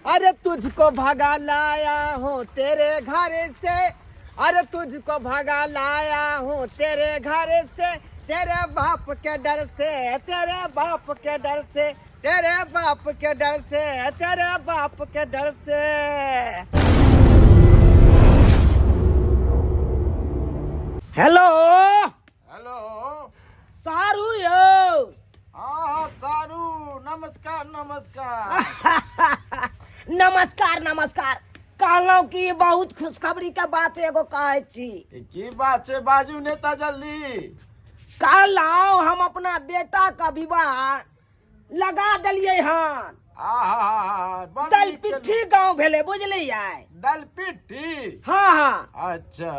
अरे तुझको भगा लाया हूँ तेरे घर से, अरे तुझको भगा लाया हूँ तेरे घर से, तेरे बाप के डर से, तेरे बाप के डर से, तेरे बाप के डर से, तेरे बाप के डर से। हेलो। हेलो। सारू यौ। हाँ हाँ सारू, नमस्कार नमस्कार। नमस्कार नमस्कार। कहलहुँ कि बहुत खुशखबरी के बात एगो कहै छी। ई की बात छै, बाजू नेता जल्दी। कहलहुँ हम अपना बेटा का विवाह लगा देलियै हन। आहा, बड़ नीक दलपिट्ठी केलहुँ। गाँव भेलै, बुझलियै? दलपिट्ठी? हाँ हाँ। अच्छा।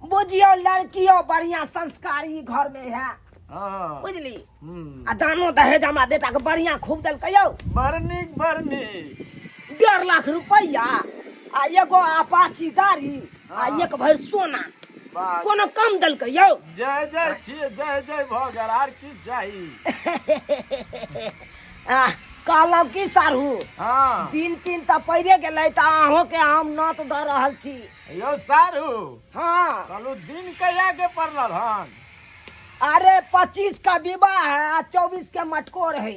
बुझियौ लड़कियो बढ़िया संस्कारी घर में है। बुझली? आ दानो दहेज हमरा बेटा के बढ़िया खूब देलकै यौ। बड़ नीक बड़ नीक। 1.5 लाख रुपैआ आ एगो अपाची गाड़ी आ एक भरि सोना। वाह। कोनो कम देलकै यौ? जय जय छियै, जय जय भऽ गेल, आर की चाही। कहलहुँ की साढ़ू, दिन तीन तऽ पड़िए गेलै, तऽ अहूँके हम नत दऽ रहल छी। यौ साढ़ू। हाँ। कहलहुँ दिन कहिया के पड़ल हन? अरे 25 का विवाह है आ 24 के मटकोर है,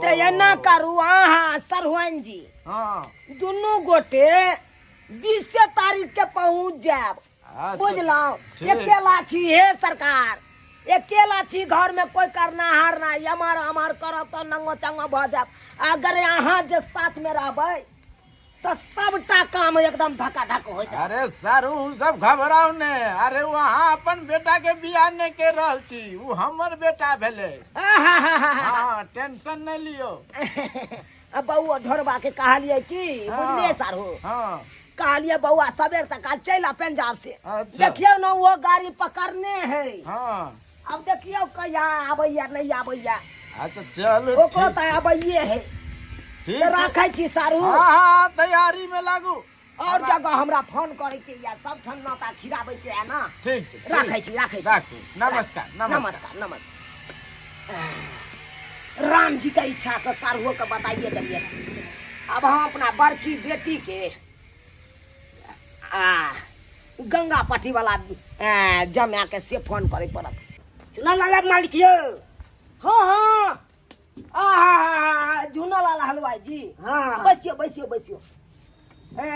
तऽ एना करू अहाँ सरहुआइन जी, दुनू गोटे 20 तारीख के पहुँच जायब। बुझलहुँ? ठीक। अकेला छी हे सरकार, अकेला छी, घर में कोई करनाहार नहीं, अमर अमर करब तऽ नंगो चंगो भऽ जायब। अगर अहाँ जे साथ में रहबै तऽ सबटा काम एकदम धकाधक हो जायत। अरे सर, उ सब घबराउ ने। अरे वहाँ अपन बेटा के बियाह नहीं कर रहल छी, उ हमर बेटा भेलै। हाँ, टेंशन नहीं लियो। आ बौआ ढोरबा के कहलियै की, बुझलियै सारू? हाँ। कहलियै बौआ सबेर सकाल चलि आ पंजाब से। अच्छा। देखियौ ने वो गाड़ी पकड़ने है। अब देखियौ कहिया आबैया नहीं आबैया। अच्छा चलू, ओकरो ठीक तऽ छै। आबैये है। ठीक तऽ छै। राखै छी सारू। हाँ हाँ, तैयारी में लागू। और जगह हमरा फोन करे के या सब ठाम नौता खिलाबै के है ना। ठीक छै, ठीक। राखै छी, राखै छी। राखू। नमस्कार, नमस्कार। नमस्कार नमस्कार। राम जी के इच्छा से सारुओ के बताइए देलिए। अब हम अपना बड़की बेटी के आ गंगा पट्टी वाला जमा के से फोन करे पड़त। चुना लाल मालिक यौ। हाँ हाँ, आहा, झूना लाल हलवाई जी। हाँ। बैसियो बैसियो बैसियो। ए,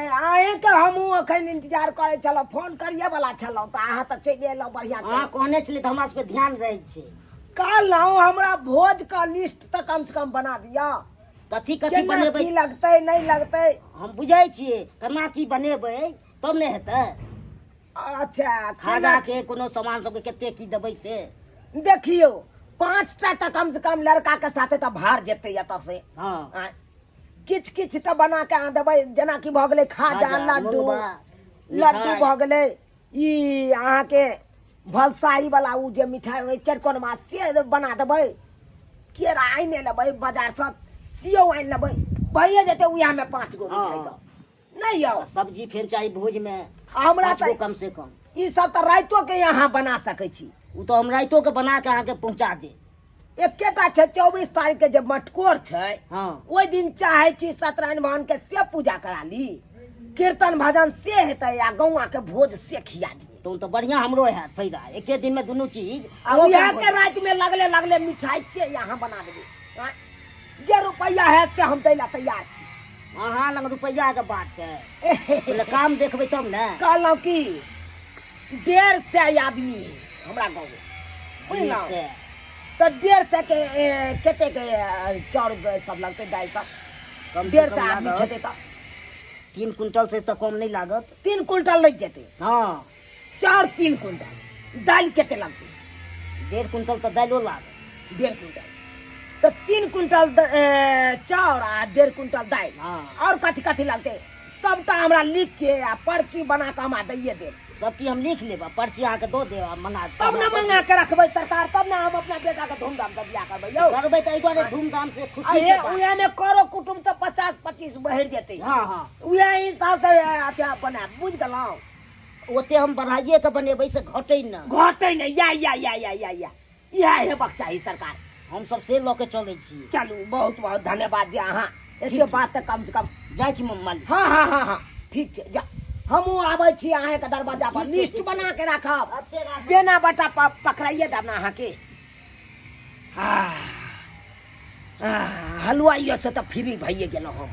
अहें के हमहूँ अखन इंतजार करै छलहुँ, फोन करिए वाला छलहुँ तऽ अहाँ तऽ चलि एलहुँ। बढ़िआँ अहाँ केलहुँ। कहने छलियै तऽ हमरा सबके ध्यान रहै छै। कहलहुँ हमरा भोज का लिस्ट तऽ कम से कम बना दिअ। कथी कथी केना बनेबै, की लगतै नहि लगतै। हम बुझै छियै केना की बनेबै तब ने हेतै। अच्छा, खाजा केना के कोनो सामान सबके कते की देबै से। देखियौ 5टा तऽ कम से कम लड़का के साथे तऽ भार जेतै एतऽ से। किछु किछु तऽ बना के अहाँ देबै, जेनाकि भऽ गेलै खाजा, खाजा, लड्डू, मुंगबा, लड्डू मिठाइ। भऽ गेलै ई अहाँके भलसाही वाला ओ जे मिठाइ होइ चरकोनमा से बना देबै। केरा आनि लेबै बाजारसँ, सेव आनि लेबै, भइए जेतै उएहमे 5 गो मिठाइ। तऽ नहि यौ। आ सब्जी फेर चाही भोज में। हमरा 5 गो तऽ कम से कम। ई सब तऽ राइतो के अहाँ बना सकै छी। ओ तऽ हम राइतो के बना के अहाँके पहुँचा देब। एकेटा छै 24 तारीख के जे मटकोर छै, ओहि दिन चाहे छी सत्यनारायण भगवान के से पूजा करा ली, कीर्तन भजन से हेतै आ गौआ के भोज से खिया दी। तहन तऽ बढ़िआँ हमरो हैत फायदा, एके दिन में दुनू चीज। आ ओहो उएह काम के राति में लगले लगले मिठाई से यहाँ बना देबै। आँय, जे रुपैआ हैत से हम दै ला तैयार छी। अहाँ लग रुपैआ के बात छै, पहिले काम देखबै तब ने। कहलहुँ की 150 आदमी है हमरा गाँव में, बुझलहुँ? 150। तऽ 150 के, ए, कते के, ए, चाउर सब लगतै, दालि सब? कम से 150 कम आदमी लागत। खेतै तऽ 3 क्विंटल से तऽ कम नहि लागत। 3 क्विंटल लागि जेतै। हाँ। चाउर 3 क्विंटल, दालि कते लगतै? 1.5 क्विंटल तऽ दालिओ लागत। 1.5 क्विंटल तऽ 3 क्विंटल चाउर आ 1.5 क्विंटल दालि। और कथी कथी लगतै सबटा हमरा लिख के आ पर्ची बना के हमरा दैये देब। सब चीज हम लिख लेब आ पर्ची अहाँके दऽ देब आ मंगा तब ने मंगा के रखबै सरकार, तब ने हम अपना बेटा के धूमधाम से बियाह करबै यौ। करबै तऽ एहि दुआरे धूमधाम से खुशी आ के हे, बात। उएह में करो कुटुम्ब से 50-25 बढ़ि जेतै। हाँ, हाँ। उएह हिसाब से अथी बनायब, बुझि गेलहुँ? ओते हम बढ़ाइए के बनेबै से घटै न। घटै न, या या या या या या इएह हेबाक चाही सरकार। हम सब से लऽ के चलै छी। चलू, बहुत बहुत धन्यवाद जे अहाँ ठीक एते छै। बात तऽ कम से कम जाइ छी मालिक। हाँ हाँ हाँ हाँ ठीक छै, जा हमहूँ आबै छी अहाँके दरवाजा पर, ठीक छै, लिस्ट ठीक छै। बना के राखब। अच्छे राखब। बेना बटा पकड़ाइए देब ने अहाँके। हलुआइयो से तऽ फ्री भइए गेलहुँ हम,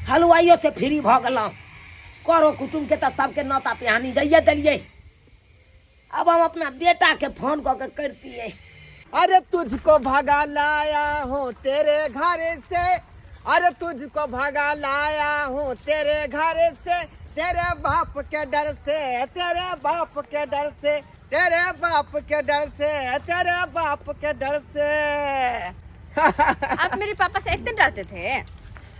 हलुआइयो से फ्री भऽ गेलहुँ। करो कुटुम्बके तऽ सबके नौता पिहानी दैए देलियै। अब हम अपना बेटा के फोन कऽ के करतियै। अरे तुझको भगा लाया हूँ तेरे घर से, अरे तुझको भगा लाया हूँ तेरे घर से, तेरे बाप के डर से, तेरे बाप के डर से, तेरे बाप के डर से, तेरे बाप के डर से। आप मेरे पापा से इतने डरते थे?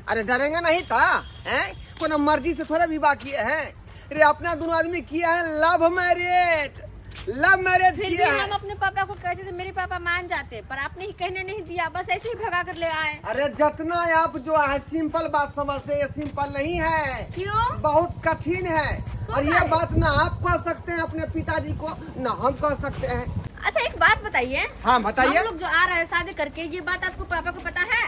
अरे डरेंगे नहीं था, हैं? कोनो मर्जी से थोड़ा विवाह किए हैं रे, अपना दोनों आदमी किया है लव मैरिज, लव मैरिज फिर भी किया है। हम अपने पापा को कहते थे मेरे पापा मान जाते, पर आपने ही कहने नहीं दिया, बस ऐसे ही भगा कर ले आए। अरे जितना आप जो है सिंपल बात समझते हैं, ये सिंपल नहीं है। क्यों? बहुत कठिन है। और ये है? बात ना आप कह सकते हैं अपने पिताजी को, ना हम कह सकते हैं। अच्छा एक बात बताइए। हाँ बताइए। हम लोग जो आ रहे हैं शादी करके, ये बात आपको पापा को पता है?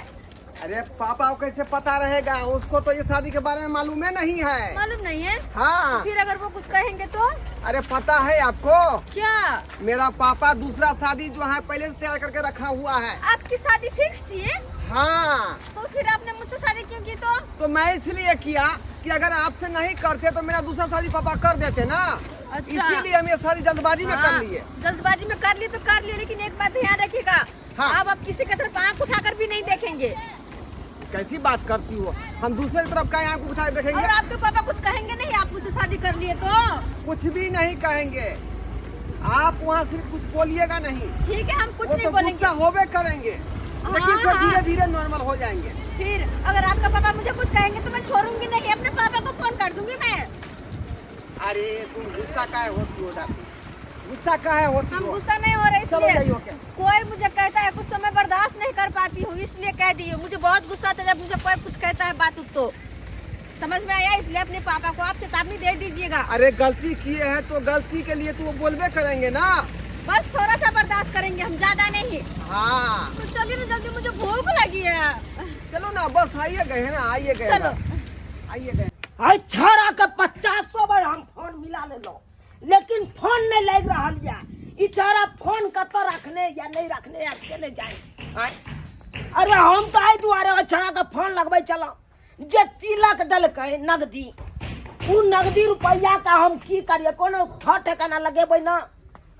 अरे पापा को कैसे पता रहेगा, उसको तो ये शादी के बारे में मालूम ही नहीं है। मालूम नहीं है? हाँ। फिर अगर वो कुछ कहेंगे तो? अरे पता है आपको क्या? मेरा पापा दूसरा शादी जो है पहले से तैयार करके रखा हुआ है। आपकी शादी फिक्स थी? हाँ। तो फिर आपने मुझसे शादी क्यों की? तो मैं इसलिए किया कि अगर आपसे नहीं करते तो मेरा दूसरा शादी पापा कर देते ना। अच्छा। इसीलिए हम ये शादी जल्दबाजी में कर हाँ, लिए। जल्दबाजी में कर लिए तो कर लिए, लेकिन एक बात ध्यान रखिएगा। हाँ। अब आप किसी की तरफ आंख उठाकर भी नहीं देखेंगे। कैसी बात करती हो, हम दूसरे की तरफ का आंख उठा के देखेंगे? और आपके पापा कुछ कहेंगे नहीं आप मुझसे शादी कर लिए तो? कुछ भी नहीं कहेंगे, आप वहाँ सिर्फ कुछ बोलिएगा नहीं। ठीक है, हम कुछ वो नहीं तो बोलेंगे। गुस्सा होबे करेंगे, लेकिन फिर हाँ। धीरे धीरे नॉर्मल हो जाएंगे। फिर अगर आपका पापा मुझे कुछ कहेंगे तो मैं छोड़ूंगी नहीं, अपने पापा को फोन कर दूंगी मैं। अरे तुम गुस्सा काहे होती हो दादी, गुस्सा काहे होती हम हो? गुस्सा नहीं हो रहे चलो इसलिए। जाइए, ओके। कोई मुझे कहता है कुछ तो मैं बर्दाश्त नहीं कर पाती हूँ, इसलिए कह दी हूँ। मुझे बहुत गुस्सा आता है जब मुझे कोई कुछ कहता है बात तो समझ में आया, इसलिए अपने पापा को आप चेतावनी दे दीजिएगा। अरे गलती किए हैं तो गलती के लिए तो वो बोलबे करेंगे ना, बस थोड़ा सा बर्दाश्त करेंगे हम, ज्यादा नहीं। हाँ तो चलिए ना जल्दी, मुझे भूख लगी है। चलो ना, बस आइए गए ना, आइए गए चलो। ना। आइए गए। अरे छौड़ा के 50 बार हम फोन मिला लेलो, लेकिन फोन नहीं लग रहा या। ई छौड़ा फोन कत रखने या नहीं रखने या से नहीं जाए। आय। अरे हम तो एहि दुआरे ओहि छौड़ा के फोन लगबै छलहुँ जे तिलक देलकै नगदी, उ नगदी रुपैआ के हम की करिए, कोनो ठो ठेकाना लगेबै ना।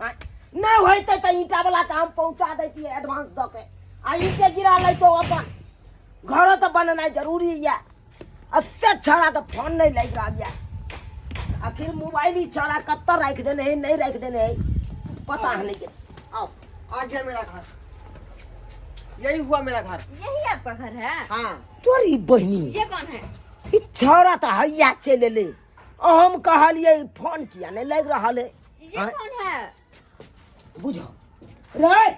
आय। नहीं होइतै तऽ ईंटा वाला के हम पहुँचा दैतियै एडवांस दऽ के, आ ईंटे गिरा लैतौ अपन घरो तऽ बनेनाइ जरूरी यऽ। अस्से छौड़ा के फोन नहीं लग रहा है, आखिर मोबाइल ही छौड़ा कत्ता राख देने है नहीं राख देने है पता है नहीं के। आओ आ गया मेरा घर, यही हुआ मेरा घर। यही आपका घर है? हाँ। तोरी बहिनी ये कौन है? ई छौड़ा तऽ हैया चलि एलै, हम कहलियै फोन किया नहीं लग रहा है। ये हाँ? कौन है? बुझो रे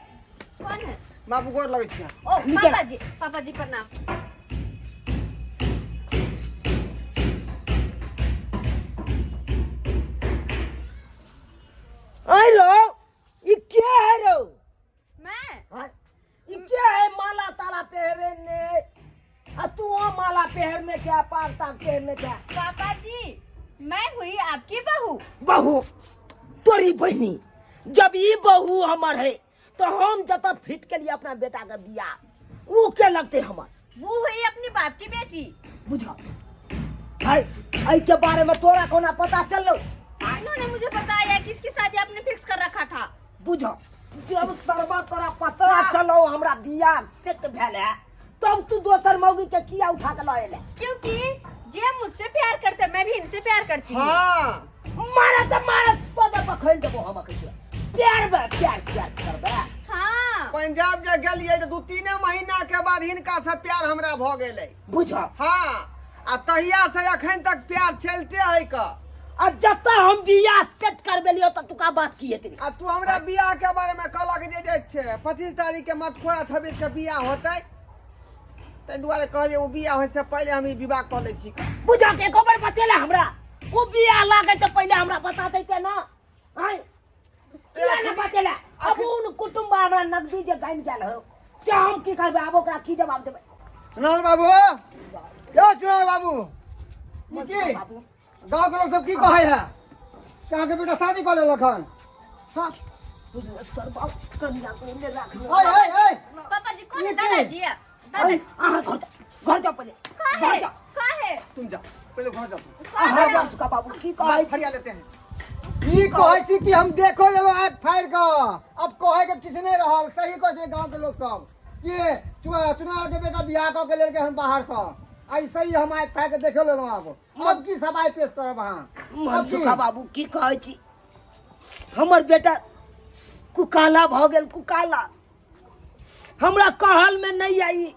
कौन है? बाबू गोर लगै छियै। ओ निकल। पापा जी, पापा जी प्रणाम। अरे रो ई के है रो? मैं? हाँ, ई के है माला ताला पहरे ने, आ तू ओ माला पहरने छै पाग ताग पहरने छै। पापा जी मैं हुई आपकी बहू। बहू तोरी बहिनी, जब ई बहू हमर है तो हम जत फिट के लिए अपना बेटा के बियाह वो के लगते हमर? वो हुई अपने बाप की बेटी। बुझा हाय एहि के बारे में तोरा कोना पता चललो? इन्होंने मुझे बताया कि इसकी शादी आपने फिक्स कर रखा था। बुझा जब सरबा तोरा पता चलो हमरा बियाह सेट भेल है तब तू दोसर मौगी के किया उठा के लऽ एले? क्योंकि जे मुझसे प्यार करते मैं भी इनसे प्यार करती हूँ। हाँ। मारा तो मारा सोजा पखैल देबो हम अखन। प्यार बे प्यार प्यार करबे। हाँ। पंजाब जे गेलियै तऽ 2-3 महीना के बाद हिनका से प्यार हमरा भऽ गेलै। बुझ। हाँ, आ तहिया से अखन तक प्यार चलते है क। आ जतऽ हम बियाह सेट करबेलियो तऽ तुका बात की हेतै? आ तू हमरा बियाह के बारे में कहलक जे जे छै 25 तारीख के मटकोरा 26 के बियाह होतै, ताहि दुआरे कहलियै ओ बियाह होय से पहिले हम ई विवाह कऽ लै छी। बुझा के एको बेर बतेला हमरा, ओ बियाह लागै से पहिले हमरा बता दैते ना। आँय किया ने बतेला? अब उन कुटुम्ब हमरा नगदी जे गानि गेल हो से हम की करबै? आब ओकरा की जवाब देबै? नंद बाबू यौ चुनाव बाबू, ई की बाबू गाँव के लोग सब की कहै है कि अहाँके बेटा शादी कऽ लेलक हन? हाँ? सर बाबू, कनिया को ओने राख ले। ऐ ऐ ऐ, पापा जी, कौन ये है? की? दादाजी है। अरे, अहाँ घर जाओ, घर जाओ पहिले, का घर है? जाओ। का है? तुम जाओ पहले, घर जाओ। अहाँ जाओ सुका बाबू, की कहै छी? फरिया लेते हैं। ई कहै छी कि हम देखो लेलो आँखि फाड़ि कऽ, अब कहै के किछु नहि रहल। सही कहै छै गाँव के लोग सब कि चुनाव के बेटा बियाह कऽ के लेलकै हन बाहरसँ। ऐसे ही हम आँखि फाड़ि कऽ देखो लेलहुँ। आब की सवाल पेश करब अहाँ अब की? मनसुखा बाबू, की कहै छी? हमर बेटा कुकाला भऽ गेल, कुकाला। हमरा कहल में नहीं आई,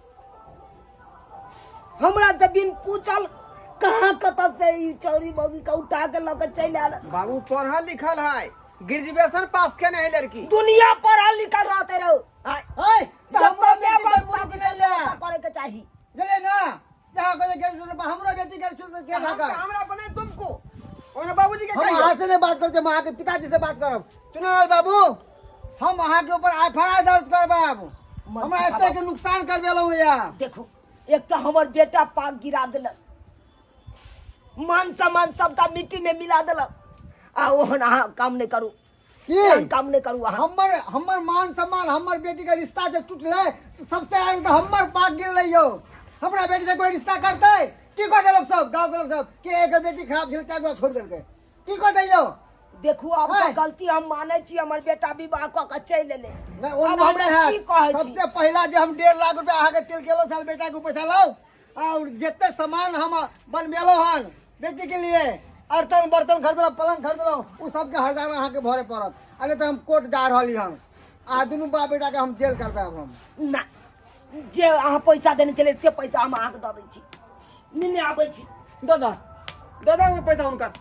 हमरा से बिन पूछल कहाँ कतऽ से ई चौरी मौगी के उठा के लऽ के चलि आयल। बाबू पढ़ल लिखल है, ग्रेजुएशन पास केने है लड़की। दुनिया पढ़ल लिखल रहते रहो। आय, है तऽ जब हमरो तक बेटी के माय बाप मुरुख शादी नहि ले करे के चाही। बुझलियै ना? जहाँ कहे ग्रेजुएशन, हमरो बेटी ग्रेजुएशन के हमरा बने तुमको ओने बाबूजी के हम कहियो। अहाँ से नहीं बात करब, हम अहाँके पिताजी से बात करब। चुनाव बाबू, हम अहाँके ऊपर एफ I R दर्ज करब। हमरा एते के नुकसान करबेलहुँ या। देखू, एक तऽ हमर बेटा पाग गिरा देलक, मान सम्मान सबटा मिट्टी में मिला देलक, आ ओहन अहाँ काम नहि करू। की एहन काम नहि करू अहाँ। हमर हमर मान सम्मान, हमर बेटी के रिश्ता जब टूटलै तऽ सबसे आगे तऽ हमर पाग गिरलै यौ। हमरा बेटी से कोई रिश्ता करतै? की कह देलक सब गाँव के लोग सब कि एकर बेटी खराब छलै, ताहि दुआरे छोड़ि देलकै? की कह दैयौ? देखू, आब है। तऽ गलती हम मानै छी, हमर बेटा विवाह कऽ के चलि एलै। नहीं, ओ आब ना हमरा नहीं की हैत। कहै छी? सबसे पहला जे हम 1.5 लाख रुपया अहाँके तेल केलो छल बेटा के, पैसा लाउ, और जते सामान हम बनबेलहुँ हन बेटी के लिए, बर्तन बर्तन खरीदलहुँ, पलंग खरीदलहुँ, ओ सबके हर्जाना अहाँके भरे पड़त, आ नहीं तऽ हम कोर्ट जा रहली हन आ दुनू बाप बेटा के हम जेल करबायब हम। ना, जे अहाँ पैसा देने छलियै से पैसा हम अहाँके दऽ दै छी, नेने आबै छी। दादा, दादा, ओ पैसा हुनकर।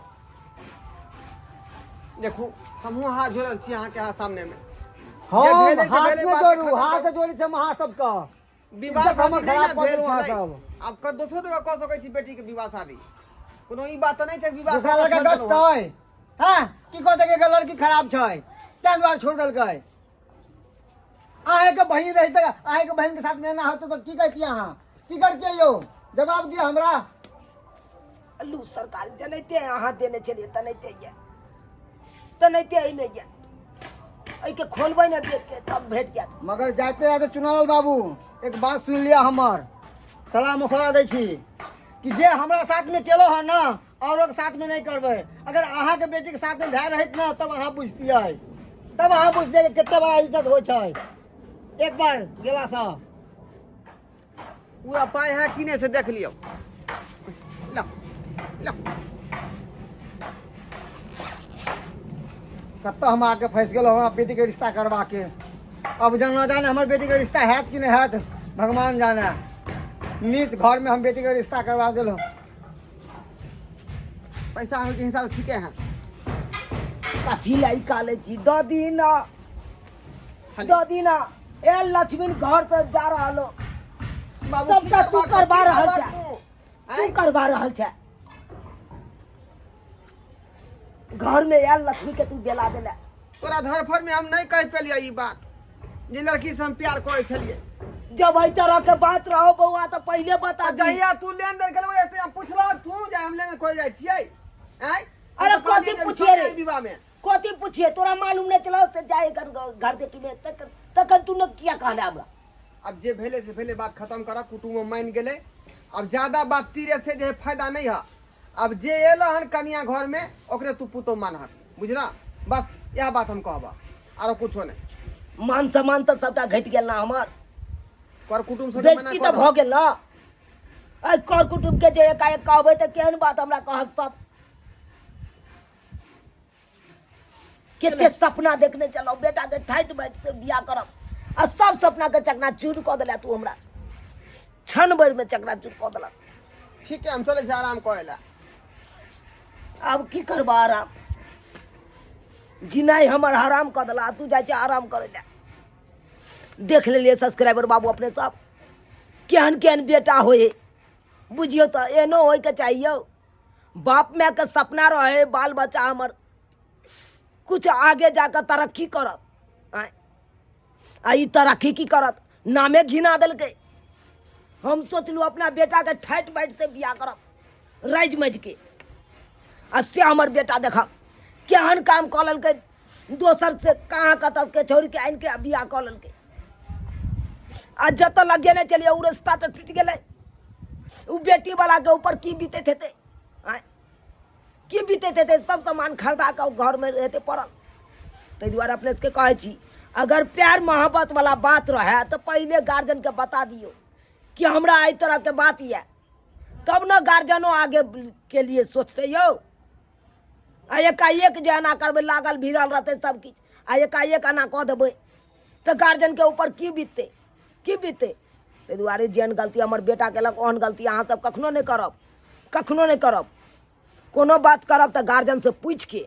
देखू, हमहूँ हाथ जोड़ल छी अहाँके हाथ सामने में। हम जे भेलै से हाथ भेलै, नहि बात जोड़ू, खतम हाथ करू। जोड़ै छै हम अहाँ सबके। विवाह इज्जत हमर शादी नहि खराब ने कऽ भेल देलहुँ अहाँ छलै। सब। आब दोसरो जगह कऽ सकै छी बेटी के विवाह शादी, कोनो ई बात तऽ नहि छै विवाह दोसरा लड़का छोड़ि देलहुँ। गछतै? हँ, की कहतै कि एकर लड़की खराब छै, ताहि दुआरे छोड़ि देलकै? अहाँके बहिन रहितै, अहाँके बहिनके साथमे एना होतै तऽ की कहतियै अहाँ? की करतियै यौ? जवाब दिअ हमरा। लू सरकार, जनैते अहाँ देने छलियै तनैते ये, तनैते एहिमे ये, एहिके खोलबै ने देख के तब भेट जायत। मगर जाते जाते चुनाव बाबू, एक बात सुन लिअ, हमर सलाह मशवरा दै छी कि जे हमरा साथमे केलो हँ ने, औरोके साथमे नहि करबै। अगर अहाँके बेटीके साथमे भए रहैत ने, तब अहाँ बुझतियै, तब अहाँ बुझतियै कि कते बड़ा इज्जत होइ छै एक बार गेलासँ। पूरा पाइ है कि नहि से देख लियौ। ल ल। कतऽ हम आके फँसि गेलहुँ हमरा बेटीके रिश्ता करबाके। अब जाना जाने हमर बेटीके रिश्ता हैत कि नहि हैत, भगवान जाने। नीच घरमे हम बेटीके रिश्ता करबा देलहुँ। पैसा के हिसाब ठीके है। कथी लए कालै छी? दऽ दी ना, दऽ दी ना। ए लक्ष्मी, घर से जा रहल हो। बाबू, सबटा की तू करबा करबा रहल तू? छै, तू करबा रहल छै। घर में आयल लक्ष्मी के तू बेला देले। तोरा धरफड़ में हम नहीं कह पेलियै ई बात जे लड़की से हम प्यार करै छलियै। जब एहि तरह के बात रहो बौआ, तऽ पहिले बता तऽ दी। जहिया तू लेन देन केलहुँ एते हम पुछलक तू जे हम लेन देन करै जाइ छियै आँय? अरे हम तऽ कहलियै कथी जे पुछियै रे? सोनिया विवाह में कथी पुछिए? तोरा मालूम नहीं चला तो जाए घर घर देखी में, तखन तखन तू ने किया कहले हमरा? अब जे भेलै से भेलै, बात खत्म कर। कुटुम्ब मान गेलै, अब ज्यादा बात तीरे से जे है फायदा नहीं है। अब जे एल हन कनिया घर में, ओकरे तू पुतो मानहक, बुझला? बस इएह बात हम कहबा, आरो कुछो नहीं। मान सम्मान तऽ सबटा घटि गेल ना हमर। कर कुटुम्ब सबके मना बेइज्जती कऽ तऽ भऽ दहक। गेल ना। एहि कर कुटुम्ब के जे एकाएक कहबै तऽ केहन बात हमरा कहत सब। कते सपना देखने चलो बेटा के ठाठि बाठि से बियाह करब, आ सब सपना के चकनाचूर कऽ देला तू हमरा, क्षण भरि में चकनाचूर कऽ देलक। ठीक है, हम चलै छी आराम करै लए। आब की करबा आराम? जिनाइ हमर हराम कऽ देला, तू जाइ छै आराम करै लए। देख लेलियै सब्सक्राइबर बाबू अपने सब, केहन केहन बेटा होइ, बुझियौ तऽ एहनो होइके चाहिए। बाप माय के सपना रहे बाल बच्चा हमर कुछ आगे जाकर तरक्की करत, आँय, आ ई तरक्की की करत? नामे घिना देलकै। हम सोचलहुँ अपना बेटाके ठाटि बाटि से बियाह करब राजि मजि आ से हमर बेटा देखब केहन काम कऽ लेलकै दोसर से कहाँ कतऽ के छोड़ि के आनि के आ बियाह कऽ लेलकै आ जतऽ लगेने चलियै ओ रस्ता तऽ टूटि गेलै ओ बेटी वाला के ऊपर की बीतैत हेतै आँय की बीतैत हेतै सब सामान खरीदा कऽ घरमे हेतै पड़ल। ताहि दुआरे अपने सबके कहै छी, अगर प्यार मोहब्बत वाला बात रहै तऽ पहिले गार्जियनके बता दियौ कि हमरा एहि तरहके बात यऽ, तब ने गार्जियनो आगे के लिए सोचतै यौ। आ एकाएक जे एना करबै, लागल भिड़ल रहतै सब किछु, आ एकाएक एना कऽ देबै तऽ गार्जियनके ऊपर की बीततै, की बीततै? ताहि दुआरे जेहन गलती हमर बेटा केलक ओहन गलती अहाँ सब कखनो नहि करब, कखनो नहि करब। कोनो बात करब तऽ गार्जियनसँ पूछिके।